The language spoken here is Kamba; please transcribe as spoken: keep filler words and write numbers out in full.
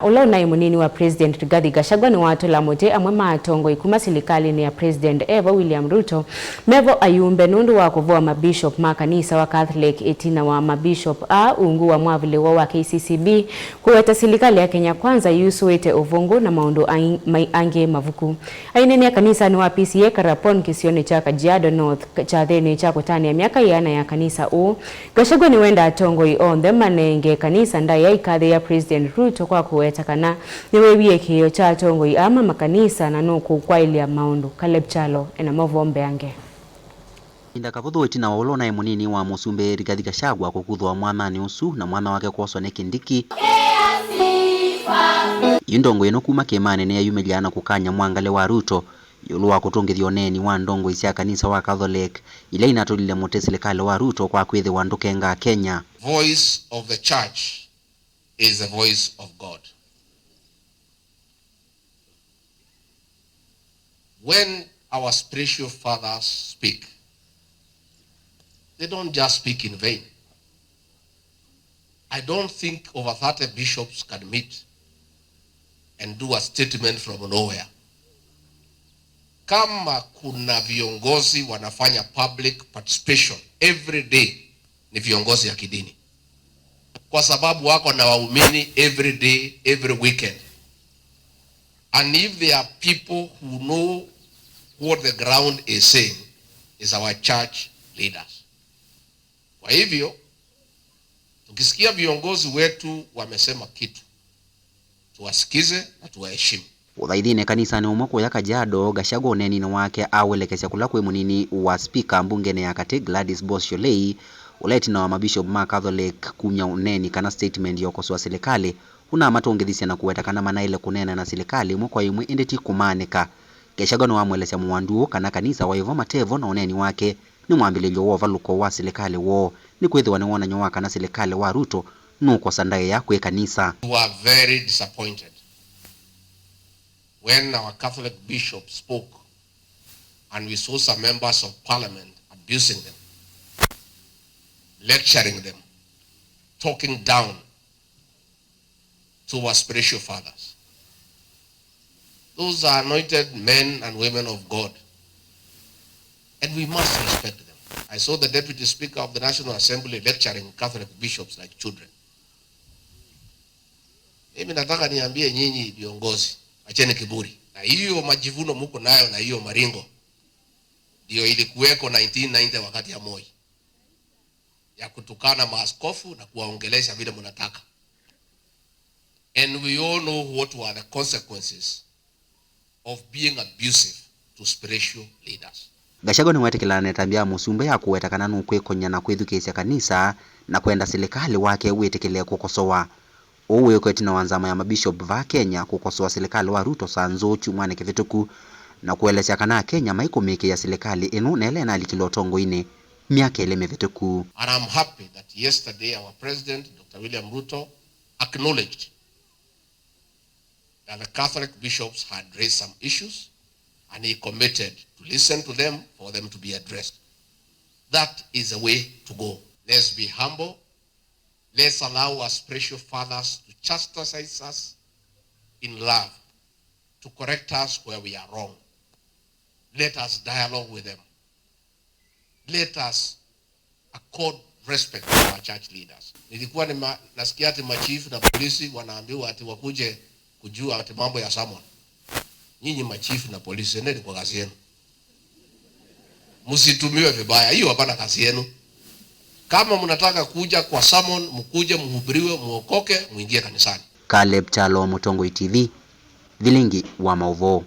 Ũla ũnaĩ mũnini wa President Rigathi Gachagua nĩwatũla mũtĩ amwe ma atongoi kuma silikalĩnĩ ya President evo William Ruto mevo ayumbe nũndũ wa kũvoa mabishop ma kanisa wa Catholic ĩtina wa mabishop aa ungu wa mwavũlĩ woo wa K C C B kũweta silikalĩ ya Kenya Kwanza yusũĩte ũvũngũ na maũndũ ang-, mai-, angĩ mavuku. Aineenea kanisanĩ wa P C A Karapon kĩsionĩ kya Kajiado North kyathĩnĩ kya kũtanĩa myaka ĩana ya kanisa ũũ, Gachagua nĩwenda atongoi onthe manenge kanisa ndaĩa ikathĩĩa President Ruto kwa kũweta kana nĩwĩwie kĩĩo kya atongoi aa ma makanisa na nũkũkwaĩlya maũndũ. Caleb Kyalo ena maũvoo mbeange. Kavinda kavũthũ ĩtina wa ũla ũnaĩ mũnini wa mũsumbĩ Rigathi Gachagua kũkuthwa mwathanĩ ũsu na mwana wake kwoswa nĩ Kindiki, yu ndongoi ĩno kuma kĩĩmanĩ nĩyeyumĩlya na kũkany'a mwangalĩ wa Ruto ĩũlũ wa kũtũngĩthya ũneeni wa ndongoi sya kanisa wa Catholic ila inatũlile mũtĩ silikalĩ wa Ruto kwa kwĩthĩwa ndũkengaa Kenya. Voice of the church is the voice of God. When our spiritual fathers speak, they don't just speak in vain. I don't think over thirty bishops can meet and do a statement from nowhere. Kama kuna viongozi wanafanya public participation every day, ni viongozi ya kidini, kwa sababu wako na waumini every day, every weekend. And if there are people who know what the ground is saying, is our church leaders. Kwa hivyo, tukisikia viongozi wetu wamesema kitu, tuwasikize na tuwaheshimu. Ũthaithinĩ kanisanĩ ũmwe kũya Kajiado, Gachagua ũneeninĩ wake awelekesya kũla kwĩ mũnini wa spika mbungenĩ ya katĩ Gladys Boss Sholei, ũla ĩtina wa mabishop ma Catholic kumya ũneeni kana statement ya ũkosoa silikalĩ, ũnamatũngĩthisye na kũweta kana manaĩle kũneena na silikalĩ ĩmwe kwa ĩmwe ĩndĩ ti kũmaanĩka. Gachagua nĩwamwelesya mũwandu ũũ kana kanisa waĩ vo mate vo na ũneeni wake nĩ mwambĩlĩlyo wa ũvalũko wa silikalĩ woo, nĩkwĩthĩwa nĩ wonany'o wa kana silikalĩ wa Ruto nũkosa ndaĩa kwĩ kanisa. We were very disappointed when our Catholic bishop spoke and we saw some members of parliament abusing them, lecturing them, talking down to our spiritual fathers. Those are anointed men and women of God, and we must respect them. I saw the Deputy Speaker of the National Assembly lecturing Catholic bishops like children. Mimi nataka niambie nyinyi viongozi, acheni kiburi. Na hiyo majivuno muko nayo na hiyo maringo ndio ilikuweko nineteen ninety wakati ya Moi, ya kutukana maaskofu na kuwaongelesha vile mnataka. And we all know what were the consequences of being abusive to spiritual leaders. Gachagua nĩwetĩkĩlana na ĩtambya ya mũsumbĩ ya kũweta kana nũkwĩkony'a na kwĩthukĩĩsya kanisa na kwenda silikalĩ wake wĩtĩkĩle kũkosowa. Ũu wĩĩkwa ĩtina wa nzama ya mabishop vaa Kenya kũkosoa silikalĩ wa Ruto saa nzũũ kyumwanĩ kĩvĩtũku na kũelesya kana Akenya maikũmĩkĩĩa silikalĩ ĩno na ĩla ĩnalikile ũtongoinĩ myaka ĩlĩ mĩvĩtũku. And I'm happy that yesterday our president, Doctor William Ruto, acknowledged that the Catholic bishops had raised some issues, and he committed to listen to them for them to be addressed. That is the way to go. Let's be humble. Let's allow our spiritual fathers to chastise us in love, to correct us where we are wrong. Let us dialogue with them. Let us accord respect to our church leaders. Nilikuwa nima, nasikia ati machief na polisi wanaambiwa ati wakuje kujua ati mambo ya sermon. Nyinyi machief na polisi, endeni kwa kazi yenu. Msitumiwe vibaya, hiyo hapana kazi yenu. Kama mnataka kuja kwa sermon, mkuje mhubiriwe, muokoke, muingie kanisani. Caleb Kyalo, Mũtongoi T V, vilingi wa maũvoo.